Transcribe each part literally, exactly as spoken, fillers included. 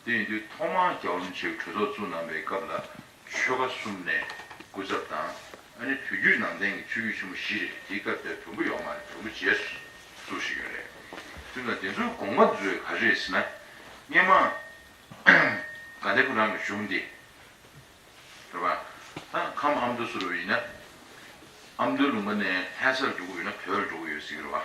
དེ་ཡིན་དུས་ཐོག་མར་རྒྱལ་བ་རིན་པོ་ཆེས་གྲོས་ཚོགས་བཙུགས་གནང་བའི་སྐབས་ལ་ཆོལ་ཁ་གསུམ་ནས་སྐུ་ཚབ་དང་། ཨ་ནི་བོད་བརྒྱུད་ནང་བསྟན་གྱི་ཆོས་བརྒྱུད་ཆེན་མོ་བཞི་རེད། དེའི་སྐབས་དེར་བོན་པོ་ཡོད་མ་རེད། བོན་པོ་རྗེས་སུ་བཙུགས་བཞིན་ཡོད་རེད། དེ་ལ་དེ་ཚོའི་དགོངས་པ་འཛུལ་བའི་ག་རེ་རེད་ཟེར་ན། སྔོན་མ་དགའ་ལྡན་ཕོ་བྲང་གི་གཞུང་འདི་རེད་པ། ད་ཁམས་ཨ་མདོ་ཟེར་བ་ཡིན་ན། ཨ་མདོའི་ལུང་པ་ནས་ལྷ་སར་འགྲོ་གི་ཡོད་ན་བོད་ལ་འགྲོ་གི་ཡོད་ཟེར་གི་རེད་པ།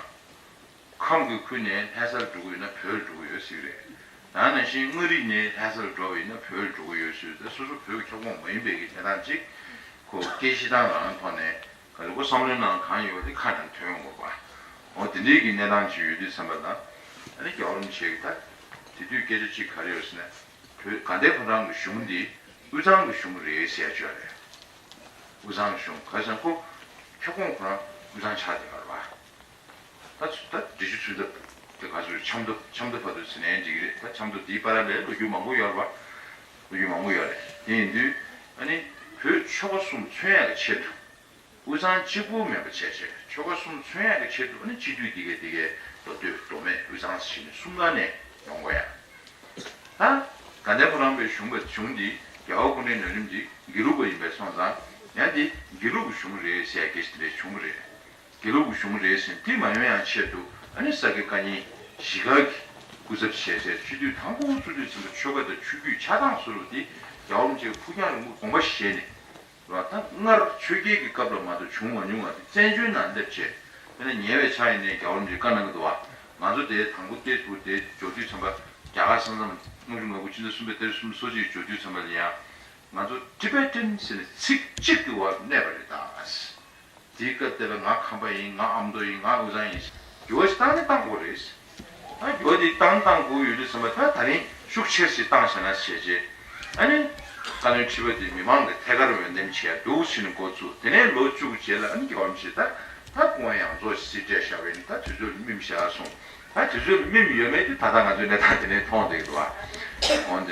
ཁམས་ཀྱི་ཁུལ་ནས་ལྷ་སར་འགྲོ་གི་ཡོད་ན་བོད་ལ་འགྲོ་གི་ཡོད་ཟེར་གི་རེད། ད་ནང་བཞིན་མངའ་རིས་ནས་ལྷ་སར་འགྲོ་བ་ཡིན་ན་བོད་ལ་འགྲོ་གི་ཡོད་ཟེར། ད་སོ་སོ་བོད་ཀྱི་ཁྱབ་ཁོངས་མ་ཡིན་པའི་གི་གནས་སྟངས་ཅིག་ཁོ་སྐད་བཤད་སྟངས་རང་ཐོག་ནས་ག་ལེ་ཁོ་བསམ་བློའི་ནང་གང་ཡོད་དེ་ཁ་ནང་ཐོན་ཡོང་དགོས་པ། འོ་དེ་འདྲའི་གི་གནས་སྟངས་ཅིག་ཡོད་དུས་ཙམ་པ་ལ། ཨ་ནི་རྒྱལ་བ་རིན་པོ་ཆེ་གིས་ད་དེ་དུས་སྐད་ཆ་ཅིག་ག་རེ་ཡོད་ཟེར་ན། བོད་དགའ་ལྡན་ཕོ་བྲང་གི་གཞུང་འདི་དབུས་གཙང་གི་གཞུང་རེད་ཟེར་ཡ་ཅིག་ཡོད་རེད། དབུས་གཙང་གི་གཞུང་ག་རེ་ཟེར་ན་ཁོ་ཁྱབ་ཁོངས་ཁོ་རང་དབུས་གཙང་ཆགས་བསྡད་པ་རེད་པ། ད་ཚུ་ད་འབྲི་ཆུ་ཚུན་ཚབ་དེ་ག་ཚོད་ཆབ་མདོ་ཆབ་མདོ་བར་དུ་ཟེར་ནའི་འགྲིག་གི་རེད། ད་ཆབ་མདོ་འདིའི་བར་ལ་ལོ་རྒྱུས་མང་པོ་ཡོད་རེད་པ། ལོ་རྒྱུས་མང་པོ་ཡོད་རེད། དེ་ཡིན་དུས་ཨ་ནི་བོད་ཆོལ་ཁ་གསུམ་མཚོན་ཡག་གི་ཆེད་དུ། དབུས་གཙང་གཅིག་པུ་མིན་པ་བྱས་བྱས་ཆོལ་ཁ་གསུམ་མཚོན་ཡག་གི་ཆེད་དུ་ཨ་ནི་སྤྱི་འཐུས་འདི་གས་འདི་གས་མདོ་སྟོད་མདོ་སྨད་དབུས་གཙང་ཟེར་ནས་གསུམ་ཀ་ནས་ཡོང་དགོས་ཡ། ད་དགའ་ལྡན་ཕོ་བྲང་པའི་གཞུང་པའི་གཞུང་འདི་རྒྱལ་བ་སྐུ་ཕྲེང་ན་རིམ་འདི་དགེ་ལུགས་པ་ཡིན་པའི་སོང་ཙང་ཡང་འདི་དགེ་ལུགས་ཀྱི་གཞུང་རེད་ཟེར་ཡ་སྐད་ཆ་དེ་འདྲ་བྱུང་བ་རེད། དགེ་ལུགས་ཀྱི་གཞུང་རེད་ཟེར་དེ་མ་ཡོང་ཡང་ཆེད་དུ་ཨ་ནི་ས་དགེ་བཀའ་རྙིང་བཞི་ཀ་གི་སྐུ་ཚབ་བྱས་བྱས་སྤྱི་འཐུས་དང་པོ་བཙུགས་དུས་ཙམ་པ་ཆོལ་ཁ་དང་ཆོས་བརྒྱུད་ཆགས་སྟངས་བཟོ་རུ་དེ་རྒྱལ་བ་རིན་པོ་ཆེ་གི་ཕུགས་རྒྱང་རིང་པོ་དགོངས་པ་བཞེས་ནས། རེད་བ། ད་སྔར་ཆོས་རྒྱལ་གྱི་སྐབས་ལ་མ་གཏོགས་བྱུང་མ་མྱོང་བ་དེ་བཙན་བྱོལ་ནང་སླེབས་བྱས། དཔེར་ན་ཉེ་བའི་ཆར་ཡིན་ནའི་རྒྱལ་བ་རིན་པོ་ཆེས་བཀའ་གནང་གི་འདུག་བ། ང་ཚོ་དེ་དང་པོ་སྟེ་དུ་དེ་འབྱོར་དུས་ཙམ་པ་རྒྱ་གར་ས་མཚམས་ལྔ་བཅུ་ང་དགུ་ཕྱི་ཟླ་གསུམ་པའི་ཏ་རིག་སུམ་ཅུ་སོ་གཅིག་འབྱོར་དུས་ཙམ་པ་ལ་ཡང་། ང་ཚོ་ཊི་བེ་ཊན་ཟེར་ནས་ཚིག་གཅིག་གི་འོག་གནས་པ་རེད་ད། དེའི་སྐབས་དེ་ལ་ང་ཁམས་པ་ཡིན། ང་ཨ་མདོ་ཡིན། ང་དབུས་གཙང་ཡིན། འགྱུར་བ་ཞིག་བཏང་ནས་བཏང་དགོས་རེད། ད་འགྱུར་བ་དེ་བཏང་བཏང་དགོས་ཡོད་དུས་ཙམ་པ་ད་ད་རིང་ཤུགས་ཆེར་ཞིག་བཏང་བཞག་ན་བྱས་རྗེས། ཨ་ནི་བཀའ་བློན་ཁྲི་པ་དེ་མི་མང་གི་ཐད་ཀར་འོས་འདེམས་བྱས་འདུག་ཕྱིན་ནས་འགོ་བཙུགས། དེ་ནས་ལོ་བཅུ་རྗེས་ལ་ཨ་ནི་རྒྱལ་བ་རིན་པོ་ཆེ་ད་ད་སྐུ་ངོ་ཡང་རྫོགས་སྲིད་སྤྲད་བཞག་པ་ཡིན། ད་དུས་ཚོད་ལ་སྨིན་བཞག་སོང་། ད་དུས་ཚོད་ལ་སྨིན་ཡོད་མེད་དེ་ད་ལྟ་ང་ཚོའི་གནས་སྟངས་དེ་ནས་མཐོང་བསྡད་ཀྱི་འདུག་བ། འོན་